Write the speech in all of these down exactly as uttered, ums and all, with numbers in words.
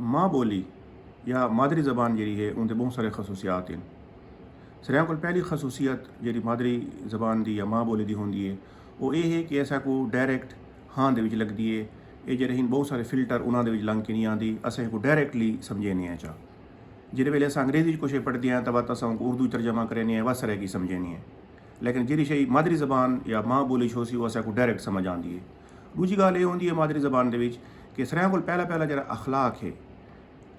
ماں ٻولی یا مادری زبان جیڑھی ہے، اوندے ٻہوں سارے خصوصیات ہن۔ ساریاں کول پہلی خصوصیت جیڑھی مادری زبان دی یا ماں ٻولی دی ہوندی ہے، او اے ہے کہ اساکوں ڈائریکٹ ہاں دے وچ لڳدی ہے۔ اے جیڑھے ہن، ٻہوں سارے فلٹر انہاں دے وچ لنگھ کے نہیں آندی، اساں ایکوں ڈائریکٹلی سمجھیندے ہیں چا۔ جیڑھے ویلے اساں انگریزی وچ کجھ پڑھدے ہیں تاں وت اساں اوکوں اردو وچ ترجمہ کریندے ہیں، وت سرائیکی سمجھیندے ہیں۔ لیکن جیڑھی شے مادری زبان یا ماں ٻولی وچ ہوسی، او اساکوں ڈائریکٹ سمجھ آندی ہے۔ ݙوجھی ڳالھ اے ہوندی ہے مادری زبان دے وچ کہ ساریاں کول پہلا پہلا جیڑھا اخلاق ہے،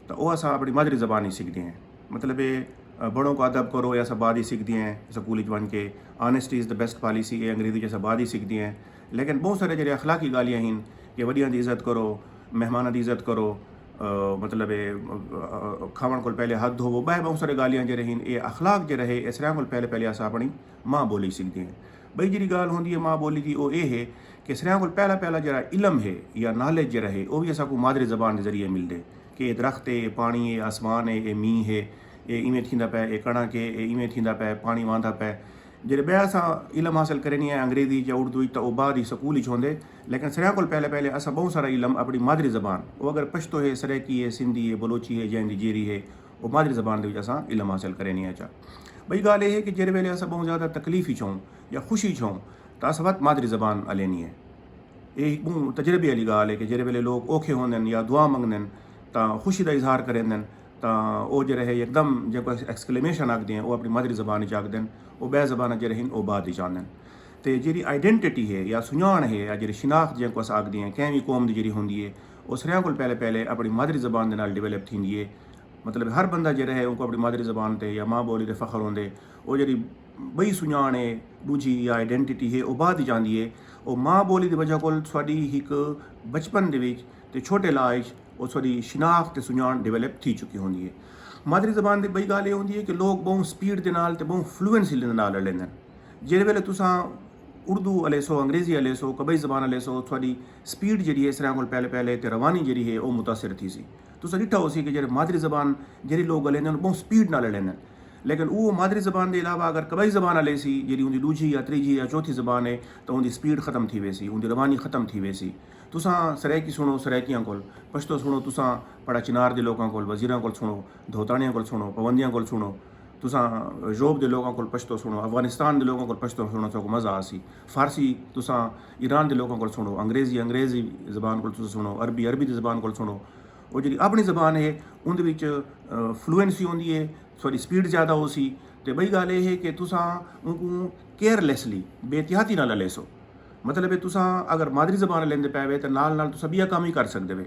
تاں او اساں اپݨی مادری زبان وچ سکھدے ہیں۔ مطلب اے، بڑوں کا ادب کرو، اے اساں بعد وچ سکھدے ہیں سکول وچ ونڄ کے۔ آنیسٹی از دا بیسٹ پالیسی، اے انگریزی وچ اساں بعد وچ سکھدے ہیں۔ لیکن ٻہوں سارے جیڑھے اخلاقی ڳالھیاں ہن کہ وݙیاں دی عزت کرو، مہماناں دی عزت کرو، آ، مطلب اے، آ، کھاوݨ کول پہلے ہتھ دھوو، ٻئے ٻہوں سارے ڳالھیاں جیڑھے ہن، اے اخلاق جیڑھے ہے، اے ساریاں کول پہلے پہلے اساں اپݨی ماں ٻولی سکھدے ہیں۔ ٻئی جیڑھی ڳالھ ہوندی ہے ماں ٻولی دی، او اے ہے کہ ساریاں کول پہلا پہلا جیڑھا علم ہے یا نالج جیڑھا ہے، او وی اساکوں مادری زبان دے ذریعے ملدے کہ اے درخت ہے، اے پاݨی ہے، اے آسمان ہے، اے مینہ ہے، اے ایویں تھیندا پئے، اے کݨک ہے، اے ایویں تھیندا پئے، پاݨی واندا پئے۔ جیڑھے ٻئے اساں علم حاصل کریندے ہیں انگریزی یا اردو وچ، تاں او بعد وچ سکول وچ ہوندے۔ لیکن ساریاں کول پہلے پہلے اساں ٻہوں سارا علم اپݨی مادری زبان، او اگر پشتو ہے، سرائیکی ہے، سندھی ہے، بلوچی ہے، جئیں دی جیڑھی ہے، او مادری زبان دے وچ اساں علم حاصل کریندے ہیں چا۔ ٻئی ڳالھ اے ہے کہ جیڑھے ویلے اساں ٻہوں زیادہ تکلیف وچ ہوں یا خوشی وچ ہوں، تاں اساں وت مادری زبان الیندی ہے۔ اے ہک ٻہوں تجربے والی ڳالھ ہے کہ جیڑھے ویلے لوک اوکھے ہوندن یا دعا منگدن، تاں خوشی دا اظہار کریندن، تاں او جیڑھے ہے یکدم جیکوں ایکسکلیمیشن آکھدے ہیں، او اپݨی مادری زبان وچ آکھدن، او ٻئے زباناں جیڑھے ہن، او بعد وچ آندن۔ تے جیڑھی آئیڈینٹی ہے یا سنڄاݨ ہے یا جیڑھی شناخت جیکوں اساں آکھدے ہیں، کہیں وی قوم دی جیڑھی ہوندی ہے، او ساریاں کول پہلے پہلے اپݨی مادری زبان دے نال ڈیولپ تھیندی ہے۔ مطلب ہر بندہ جیڑھا ہے، اونکوں اپݨی مادری زبان تے یا ماں ٻولی تے فخر ہوندے۔ او جیڑھی ٻئی سنڄاݨ ہے، ݙوجھی یا آئیڈینٹی ہے، او بعد وچ آندی ہے۔ او ماں ٻولی دی وجہ کول ساݙی ہک بچپن دے وچ تے چھوٹے لاء وچ او ساݙی شناخت تے سنڄاݨ ڈیولپ تھی چکی ہوندی ہے۔ مادری زبان دی ٻئی ڳالھ اے ہوندی ہے کہ لوک ٻہوں سپیڈ دے نال تے ٻہوں فلوئنسی دے نال الیندن۔ جیڑھے ویلے تساں اردو الیسو، انگریزی الیسو، کٻئی زبان الیسو، تہاݙی سپیڈ جیڑھی ہے، ساریاں کول پہلے پہلے تے روانی جیڑھی ہے، او متاثر تھیسی۔ تساں ݙٹھا ہوسی کہ جیڑھے مادری زبان جیڑھے لوک الیندن، ٻہوں سپیڈ نال الیندن۔ لیکن او مادری زبان دے علاوہ اگر کٻئی زبان الیسی، جیڑھی اوندی ݙوجھی یا تریجھی یا چوتھی زبان ہے، تاں اوندی سپیڈ ختم تھی ویسی، اوندی روانی ختم تھی ویسی۔ تساں سرائیکی سݨو، سرائیکیاں کول، پشتو سݨو، تساں پڑا چنار دے لوکاں کول، وزیراں کول سݨو، دھوتاݨیاں کول سݨو، پوندیاں کول سݨو، تساں یورپ دے لوکاں کول پشتو سݨو، افغانستان دے لوکاں کول پشتو سݨو، تہاکوں مزہ آسی۔ فارسی، تساں ایران دے لوکاں کول سݨو، انگریزی، انگریزی زبان کول تساں سݨو، عربی، عربی دی زبان کول سݨو۔ او جیڑھی اپݨی زبان ہے، اوندے وچ، آ، فلوئنسی ہوندی ہے، تہاݙی سپیڈ زیادہ ہوسی۔ تے ٻئی ڳالھ اے ہے کہ تساں اونکوں کیئرلیسلی، بے احتیاطی نال الیسو۔ مطلب ہے، تساں اگر مادری زبان الیندے پئے وے، تاں نال نال تساں ٻیا کم وی کر سڳدے وے۔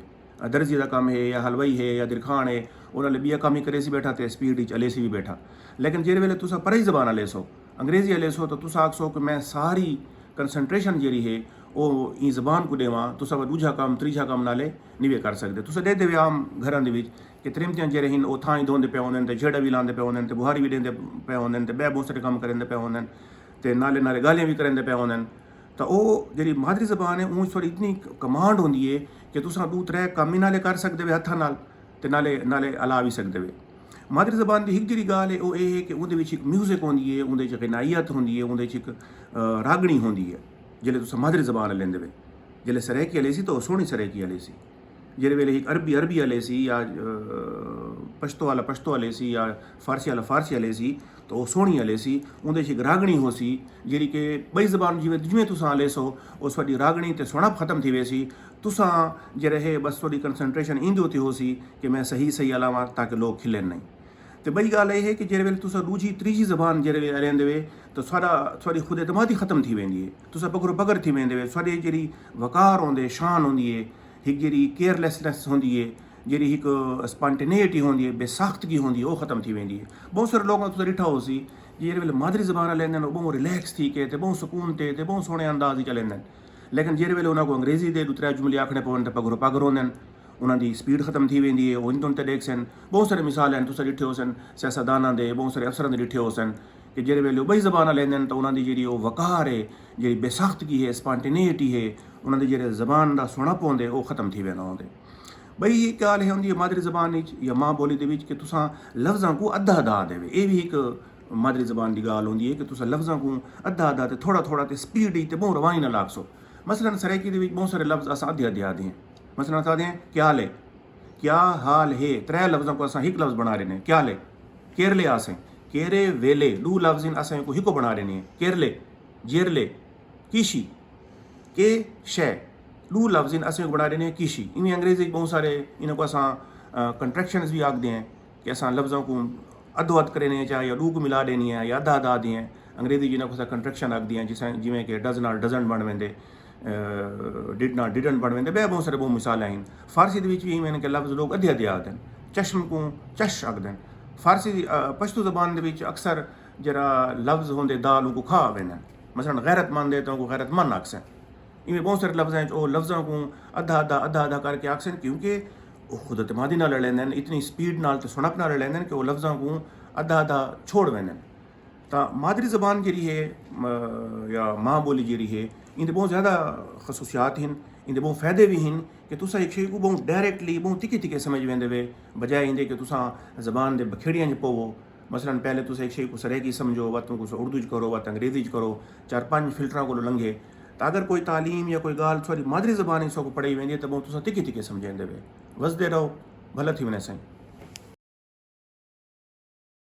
درزی دا کم ہے یا حلوائی ہے یا درکھاݨ ہے، او نال ٻیا کم وی کریسی ٻیٹھا تے سپیڈ وچ الیسی وی ٻیٹھا۔ لیکن جیڑھے ویلے تساں پرائی زبان الیسو، انگریزی الیسو، تاں تساں آکھسو کہ میں ساری کنسنٹریشن جیڑھی ہے، او ایں زبان کوں ݙیواں، تساں وت ݙوجھا کم، تریجھا کم نالے نہیں وے کر سڳدے۔ تساں ݙیہدے وے عام گھراں دے وچ کہ تریمتیاں جیڑھے ہن، او تھاں وی دھوندے پئے ہوندن تے جھیڑا وی لاندے پئے ہوندن تے ٻوہاری وی ݙیندے پئے ہوندن تے ٻئے ٻہوں سارے کم کریندے پئے ہوندن تے نالے نالے ڳالھیاں وی کریندے پئے ہوندن۔ تاں او جیڑھی مادری زبان ہے، اوں وچ تھوڑی اتنی کمانڈ ہوندی ہے کہ تساں ݙو ترے کم ہی نالے کر سڳدے وے ہتھاں نال تے نالے، نالے الا وی سڳدے وے۔ مادری زبان دی ہک جیڑھی ڳالھ ہے، او اے ہے کہ اوندے وچ ہک میوزک ہوندی ہے، اوندے وچ غنائیت ہوندی ہے، اوندے وچ ہک، آ، راڳݨی ہوندی ہے۔ جیڑھے تساں مادری زبان الیندے وے، جیڑھے سرائیکی الیسی تاں او سوہݨی سرائیکی الیسی۔ جیڑھے ویلے ہک عربی عربی الیسی یا، آ، پشتو والا پشتو الیسی یا فارسی والا فارسی الیسی، تاں او سوہݨی الیسی۔ اوندے وچ ہک راڳݨی ہوسی، جیڑھی کہ ٻئی زبان جیویں، جیویں تساں الیسو، او ساݙی راڳݨی تے سوہݨپ ختم تھی ویسی۔ تساں جیڑھے ہے، بس تہاݙی کنسنٹریشن ایندے اتے ہوسی کہ میں صحیح صحیح الاواں تاکہ لوک کھلن نہیں۔ تے ٻئی ڳالھ اے ہے کہ جیڑھے ویلے تساں ݙوجھی تریجھی زبان جیڑھے ویلے الیندے وے، تاں تہاݙا، تہاݙی خود اعتمادی ختم تھی ویندی ہے۔ تساں پگھرو پگھر تھی ویندے وے۔ تہاݙے جیڑھی وقار ہوندے، شان ہوندی ہے، ہک جیڑھی کیئرلیسنس ہوندی ہے، جیڑھی ہک اسپانٹینیٹی ہوندی ہے، بے ساختگی ہوندی ہے، او ختم تھی ویندی ہے۔ ٻہوں سارے لوکاں تساں ݙٹھا ہوسی، جیڑھے ویلے مادری زبان الیندن، او ٻہوں ریلیکس تھی کے تے ٻہوں سکون تے، تے ٻہوں سوہݨے انداز وچ الیندن۔ لیکن جیڑھے ویلے انہاں کوں انگریزی دے ݙو ترے جملے آکھݨے پون تے پگھرو پگھر ہوندن، انہاں دی سپیڈ ختم تھی ویندی ہے، او اندن تے ݙیکھسن۔ ٻہوں سارے مثال ہن، تساں ݙٹھے ہوسن، سیاستداناں دے، ٻہوں سارے افسراں دے ݙٹھے ہوسن کہ جیڑھے ویلے او ٻئی زبان الیندن تاں انہاں دی جیڑھی او وقار ہے، جیڑھی بے ساختگی ہے، اسپانٹینیٹی ہے، انہاں دی جیڑھے زبان دا سوہݨپ ہوندے، او ختم تھی ویندا ہوندے۔ ٻئی ہک ڳالھ ہے ہوندی ہے مادری زبان وچ یا ماں ٻولی دے وچ کہ تساں لفظاں کوں ادھا ادھا ݙیوے۔ اے وی ہک مادری زبان دی ڳالھ ہوندی ہے کہ تساں لفظاں کوں ادھا ادھا تے تھوڑا تھوڑا تے سپیڈ وچ تے ٻہوں روانی نال آکھسو۔ مثلاً سرائیکی دے وچ ٻہوں سارے لفظ اساں ادھے ادھے آہدے ہیں۔ مثلاً اساں آہدے ہیں کیا حال ہے؟ کیا حال ہے، ترے لفظاں کوں اساں ہک لفظ بݨا ݙینے۔ کیا لے؟ کیرلے آسیں۔ کیرے ویلے ݙو لفظ ہن، اساں کوں ہکو بݨا ݙینے ہیں۔ کیرلے، جیرلے، کیشی۔ کے شے ݙو لفظ ہن، اساں کوں بݨا ݙینے ہیں کیشی۔ ایویں انگریزی وچ ٻہوں سارے انہاں کوں اساں کنٹریکشنز وی آکھدے ہیں کہ اساں لفظاں کوں ادھو ادھ کرینے ہیں چاہے یا ݙو کوں ملا ݙینے ہیں یا ادھا ادھا آدھے ہیں۔ انگریزی جنہاں کوں اساں کنٹریکشن آکھدے ہیں، جساں جیویں کہ ڈز نال ڈزنٹ بݨ ویندے، ڈڈ نال ڈڈنٹ بݨ ویندے، ٻئے ٻہوں سارے ٻہوں مثالاں ہن۔ فارسی دے وچ وی ایویں ہن کہ لفظ لوک ادھے ادھے آکھدن۔ چشم کوں چش آکھدن۔ فارسی دی پشتو زبان دے وچ اکثر جیڑھا لفظ ہوندے دال اونکوں کھا ویندن۔ مثلا غیرت مند ہے تاں اونکوں غیرت مند آکھسن۔ ایویں ٻہوں سارے لفظاں وچ او لفظاں کوں ادھا ادھا ادھا ادھا کر کے آکھسن، کیونکہ او خود اعتمادی نال لڑیندن، اتنی سپیڈ نال تے سݨک نال لڑیندن کہ او لفظاں کوں ادھا ادھا چھوڑ ویندن۔ تاں مادری زبان جیڑھی ہے یا ماں ٻولی جیڑھی ہے، ایندے ٻہوں زیادہ خصوصیات ہن، ایندے ٻہوں فائدے وی ہن کہ تساں ہک شے کوں ٻہوں ڈائریکٹلی، ٻہوں تکھے تکھے سمجھ ویندے وے، بجائے ایندے کہ تساں زبان دے بکھیڑیاں وچ پوو۔ مثلا پہلے تساں ہک شے کوں سرائیکی سمجھو، وت اونکوں اردو وچ کرو، وت انگریزی وچ کرو، چار پنج فلٹراں کولوں لنگھے، تاں اگر کوئی تعلیم یا کوئی ڳالھ تہاݙی مادری زبان وچ تہاکوں پڑھائی ویندی ہے تاں ٻہوں تساں تکھے تکھے سمجھیندے وے۔ وسدے رہو، بھلا تھی ونڄے سئیں۔